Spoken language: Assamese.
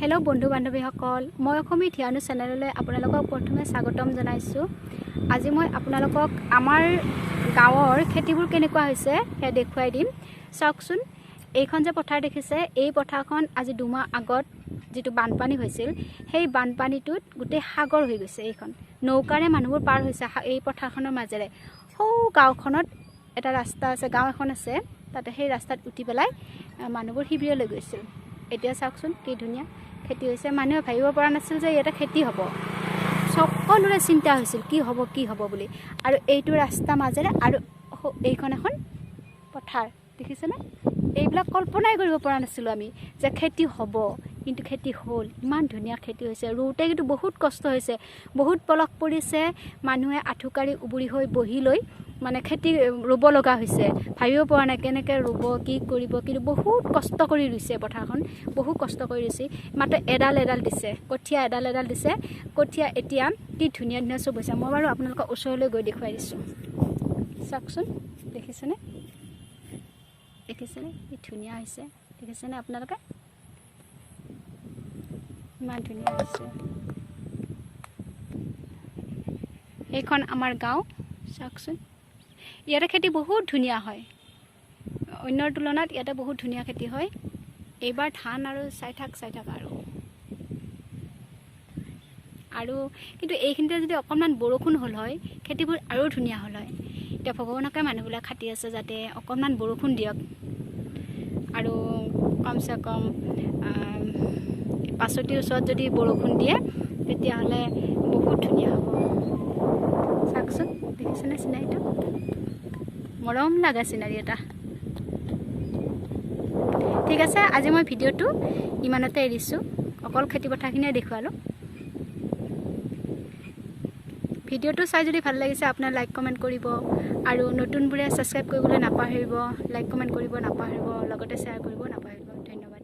হেল্ল' বন্ধু বান্ধৱীসকল, মই অসমী ধিয়ানু চেনেললৈ আপোনালোকক প্ৰথমে স্বাগতম জনাইছোঁ। আজি মই আপোনালোকক আমাৰ গাঁৱৰ খেতিবোৰ কেনেকুৱা হৈছে সেয়া দেখুৱাই দিম। চাওকচোন, এইখন যে পথাৰ দেখিছে, এই পথাৰখন আজি দুমাহ আগত যিটো বানপানী হৈছিল, সেই বানপানীটোত গোটেই সাগৰ হৈ গৈছে। এইখন নৌকাৰে মানুহবোৰ পাৰ হৈছে এই পথাৰখনৰ মাজেৰে। সৌ গাঁওখনত এটা ৰাস্তা আছে, গাঁও এখন আছে, তাতে সেই ৰাস্তাত উঠি পেলাই মানুহবোৰ শিবিৰলৈ গৈছিল। এতিয়া চাওকচোন কি ধুনীয়া খেতি হৈছে। মানুহে ভাবিব পৰা নাছিল যে ইয়াতে খেতি হ'ব। সকলোৰে চিন্তা হৈছিল কি হ'ব কি হ'ব বুলি। আৰু এইটো ৰাস্তা মাজেৰে আৰু এইখন এখন পথাৰ দেখিছেনে? এইবিলাক কল্পনাই কৰিব পৰা নাছিলোঁ আমি যে খেতি হ'ব, কিন্তু খেতি হ'ল। ইমান ধুনীয়া খেতি হৈছে। ৰুওঁতে কিন্তু বহুত কষ্ট হৈছে, বহুত পলস পৰিছে, মানুহে আঁঠুকাঢ়ি উবুৰি হৈ বহি লৈ মানে খেতি ৰুব লগা হৈছে। ভাবিব পৰা নাই কেনেকৈ ৰুব, কি কৰিব, কিন্তু বহুত কষ্ট কৰি ৰুইছে পথাৰখন, বহুত কষ্ট কৰি ৰুইছে। মাত্ৰ এডাল এডাল দিছে কঠীয়া, এডাল এডাল দিছে কঠীয়া। এতিয়া কি ধুনীয়া ধুনীয়া চব হৈছে। মই বাৰু আপোনালোকৰ ওচৰলৈ গৈ দেখুৱাই দিছোঁ। চাওকচোন, দেখিছেনে? দেখিছেনে কি ধুনীয়া হৈছে? দেখিছেনে আপোনালোকে? ইমান ধুনীয়া হৈছে। এইখন আমাৰ গাঁও। চাওকচোন, ইয়াতে খেতি বহুত ধুনীয়া হয়, অন্যৰ তুলনাত ইয়াতে বহুত ধুনীয়া খেতি হয়। এইবাৰ ধান আৰু চাই থাক চাই থাক আৰু আৰু কিন্তু এইখিনিতে যদি অকণমান বৰষুণ হ'ল হয়, খেতিবোৰ আৰু ধুনীয়া হ'ল হয়। এতিয়া ভগৱানকে মানুহবিলাক খাটি আছে যাতে অকণমান বৰষুণ দিয়ক আৰু কমচে কম পাচতিৰ ওচৰত যদি বৰষুণ দিয়ে তেতিয়াহ'লে বহুত ধুনীয়া হ'ব। চাওকচোন, দেখিছেনে চিনাৰীটো? মৰম লগা চিনাৰী এটা। ঠিক আছে, আজি মই ভিডিঅ'টো ইমানতে এৰিছোঁ। অকল খেতি পথাৰখিনিয়ে দেখুৱালোঁ। ভিডিঅ'টো চাই যদি ভাল লাগিছে আপোনাৰ লাইক কমেণ্ট কৰিব আৰু নতুনবোৰে ছাবস্ক্ৰাইব কৰিবলৈ নাপাহৰিব, লাইক কমেণ্ট কৰিব নাপাহৰিব, লগতে শ্বেয়াৰ কৰিব নাপাহৰিব। ধন্যবাদ।